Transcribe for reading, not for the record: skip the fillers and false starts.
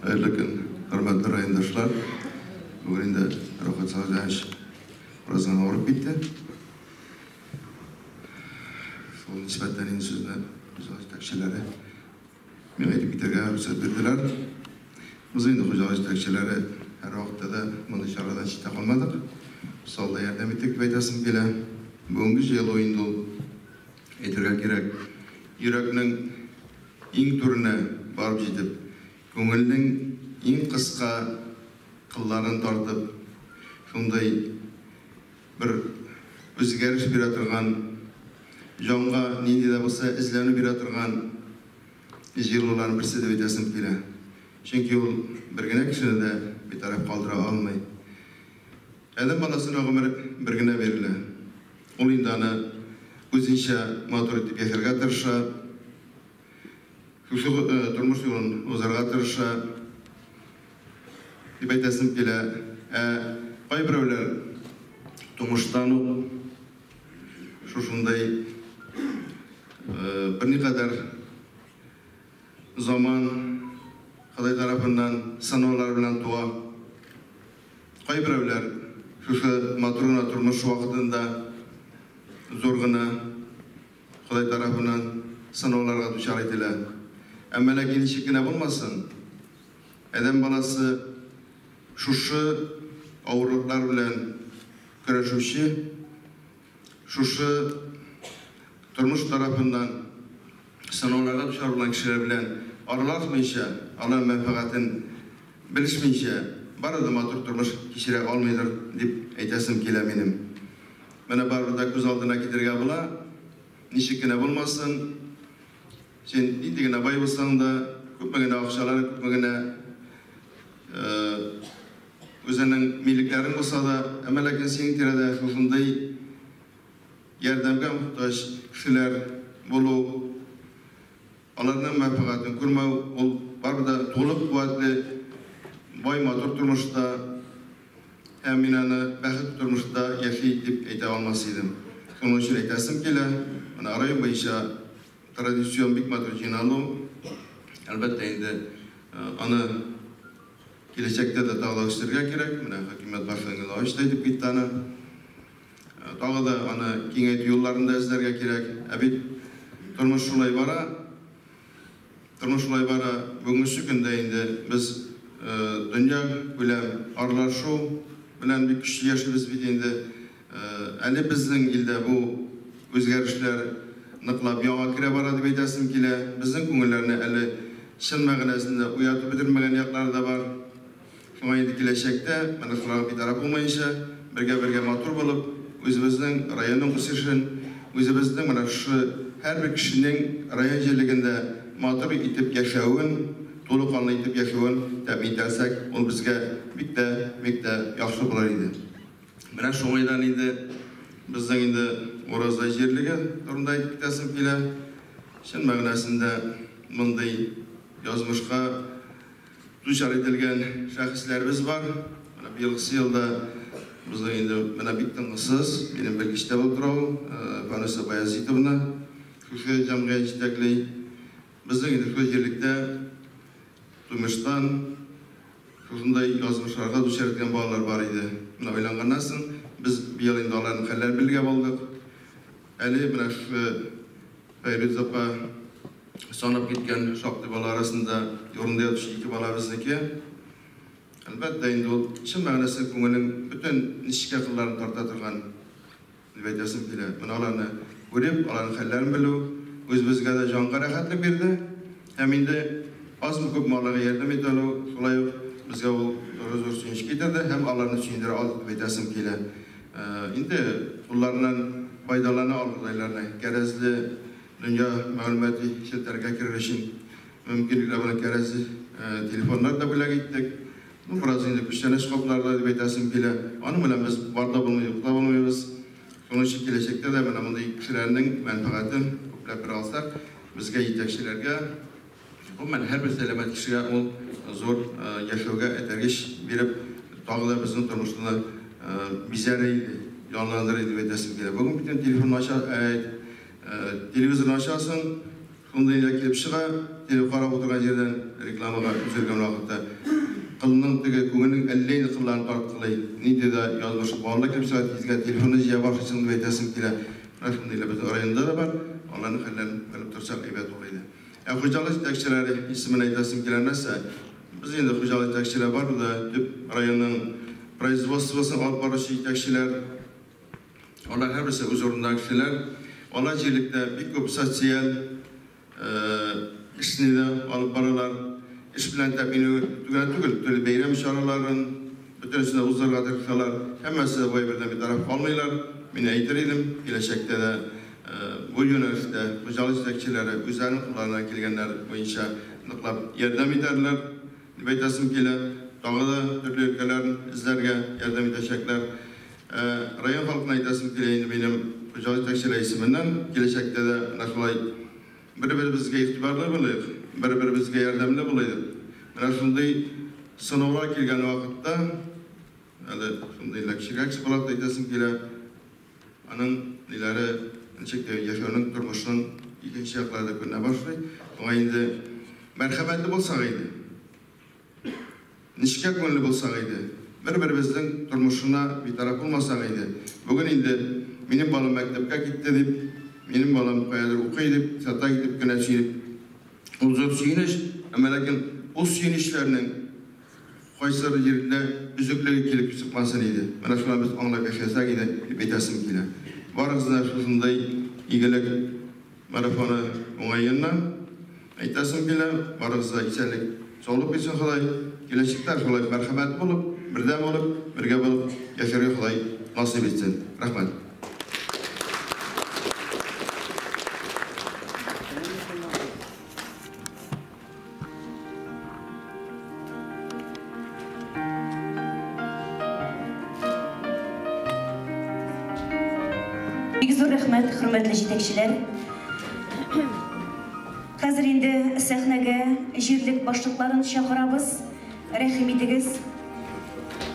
Хәерле көн, хөрмәтле райондашлар. Бүген инде Рәфгать Сәгъдиевич бераз гына авырып китте. Шул нисбәттән инде сүзне хуҗалык җитәкчеләре миңа әйтеп китәргә рөхсәт бирделәр. Без инде хуҗалык җитәкчеләре һәрвакытта да мондый чарадан читтә калмадык. Салда ярдәм иттек дип әйтәсем килә. Бүгенге җыелу инде ул, әйтергә кирәк, йөрәкнең иң түренә барып җитеп, күңелнең иң кыска кылларын тартып, шундый бер үзгәреш бирә торган, җанга нинди дә булса эзләнү бирә торган җыелуларның берсе дип әйтәсем килә. Чөнки ул бер генә кешене дә битараф калдыра алмый. Адәм баласына гомер бер генә бирелә. Ул инде аны үзенчә матур итеп яшәргә тырыша, шушы тормыш юлын узарга тырыша, дип әйтәсем килә. Ә кайберәүләр тумыштан ук шушындай берникадәр заман Ходай тарафыннан сынаулар белән туа. Кайберәүләр шушы матур гына тормыш вакытында зур гына Ходай тарафыннан сынауларга дучар ителә. Әмма ләкин ничек кенә булмасын, адәм баласы шушы авырлыклар белән көрәшүче, шушы тормыш тарафыннан сынауларга дучар булган кешеләр белән аралашмыйча, алар мәнфәгатен белешмичә, бары да матур тормыш кичерә алмыйдыр, дип әйтәсем килә минем. Менә барыбер дә күз алдына китерергә була, ничек кенә булмасын, син нинди генә бай булсаң да, күпме генә акчалар, күпме генә үзеңнең милекләрең булса да, әмма ләкин синең тирәдә шушындый ярдәмгә мохтаҗ кешеләр булу, аларның мәнфәгатен күрмәү, ул барыбер дә тулы куәтле, бай, матур тормышта һәм мин аны бәхетле тормышта яши дип әйтә алмас идем. Шуның өчен әйтәсем килә, менә район буенча традицион бик матур җыйналу, әлбәттә инде, аны киләчәктә дә тагы да үстерергә кирәк. Менә хакимият башлыгы Гилавич та әйтеп китте аны. Тагы да аны киңәйтү юлларын да эзләргә кирәк. Ә бит тормыш шулай бара. Тормыш шулай бара. Бүгенге көндә инде без дөнья күләм аралашу белән бик көчле яшибез бит инде. Әле безнең илдә бу үзгәрешләр ныклап яңа керә бара дип әйтәсем килә. Безнең күңелләрне әле чын мәгънәсендә уятып бетермәгән яклары да бар. Шуңа инде киләчәктә менә шуларга битараф булмаенча, бергә-бергә матур булып, үзебезнең районның үсешен, үзебезнең менә шушы һәрбер кешенең район җирлегендә матур итеп яшәвен, тулы канлы итеп яшәвен тәэмин итәлсәк, ул безгә бик тә, бик тә яхшы булыр иде. Менә шуңайдан инде безнең инде Уразай җирлеге турында әйтеп китәсем килә. Чын мәгънәсендә мондый язмышка дучар ителгән шәхесләребез бар. Менә быелгысы елда безнең инде менә бик тынгысыз, минем белгечтә булып тора ул, Фануса Баязитовна шушы җәмгыять җитәкли. Безнең инде шул җирлектә тумыштан шушындай язмышларга дучар иткән балалар бар иде. Менә уйланганнан соң, без быел инде аларның хәлләрен белергә булдык. Әле менә шушы Фәйрүзә апа санап киткән шактый бала арасында урында ятучы ике бала безнеке. Әлбәттә инде ул чын мәгънәсендә күңелнең бөтен нечкә кылларын тарта торган дип әйтәсем килә. Менә аларны күреп, аларның хәлләрен белү үзебезгә дә җанга рәхәтлек бирде. Һәм инде азмы-күпме аларга ярдәм итә алу шулай ук безгә ул зур сөенеч китерде һәм аларны сөендерә алдык дип әйтәсем килә. Инде кулларыннан файдалана алгандайларны кәрәзле дөнья мәгълүмати челтәргә керер өчен мөмкинлекләр белән кәрәзле телефоннар да бүләк иттек. Ну, бераз инде күчтәнәч каплары да дип әйтәсем килә. Аның белән без бар да булмый, юк та булмыйбыз. Шуның өчен киләчәктә дә менә мондый кешеләрнең мәнфәгатен күпләп бирә алсак, безгә җитәкчеләргә, гомумән, һәрбер сәламәт кешегә ул зур яшәүгә этәргеч биреп, тагы да безнең тормышны бизәр иде, җанландырыр иде дип әйтәсем килә. Бүген бит инде телефонны ача, телевизорны ачасың, шундый ниләр килеп чыга. Теле карап утырган җирдән рекламага өзелгән вакытта кылның теге күңелнең әллә инде кылларын тарткалый. Нинди дә язмыш балалар килеп чыга, тизгә телефонны җыя башлыйсың дип әйтәсем килә. Менә шундыйлар безнең районда да бар. Аларның хәлләрен белеп торсак әйбәт булыр иде. Ә хуҗалык җитәкчеләре исемен әйтәсем килә нәрсә? Без инде хуҗалык җитәкчеләр бар да төп районның производствосын алып баручы җитәкчеләр. Алар һәрберсе үз урынындагы кешеләр. Алар җирлектә бик күп социаль эшне дә алып баралар. Эш белән тәэмин генә түгел, төрле бәйрәм чараларын бөтенесен дә уздырырга тырышалар. Һәммәсе дә бу әйбердән битараф калмыйлар. Мин әйтер идем, киләчәктә дә бу юнәлештә хуҗалык җитәкчеләре үзләренең кулларыннан килгәннәр буенча ныклап ярдәм итәрләр дип әйтәсем килә. Тагы да төрле өлкәләрен эзләргә ярдәм итәчәкләр. Район халкына әйтәсем килә инде минем хуҗалык җитәкчеләре исеменнән, киләчәктә дә менә шулай бер-беребезгә игътибарлы булыйк, бер-беребезгә ярдәмле булыйк. Менә шундый сынаулар килгән вакытта, әле шундый кечерәк була әйтәсем килә, аның ниләре ничек тә яшәүнең, тормышның икенче яклары да күренә башлый. Шуңа инде мәрхәмәтле булсак иде, нечкә күңелле булсак иде, бер-беребезнең тормышына битараф булмасак иде. Бүген инде минем балам мәктәпкә китте дип, минем балам каядыр укый дип, сата китеп кенә сөенеп, ул зур сөенеч, әмма ләкин ул сөенечләрнең кайсыр җирендә өзеклеге килеп чыкмасын иде. Менә шуны без аңлап яшәсәк иде дип әйтәсем килә. Барыгызны шушындый игелек марафоны уңаеннан әйтәсем килә. Барыгызга исәнлек, саулык бирсен Ходай. Киләчәктә шулай мәрхәмәт булып, бердәм булып, бергә булып яшәргә Ходай насыйп итсен. Рәхмәт. Бик зур рәхмәт, хөрмәтле җитәкчеләр. Хәзер инде сәхнәгә җирлек башлыкларын чакырабыз. Рәхим итегез.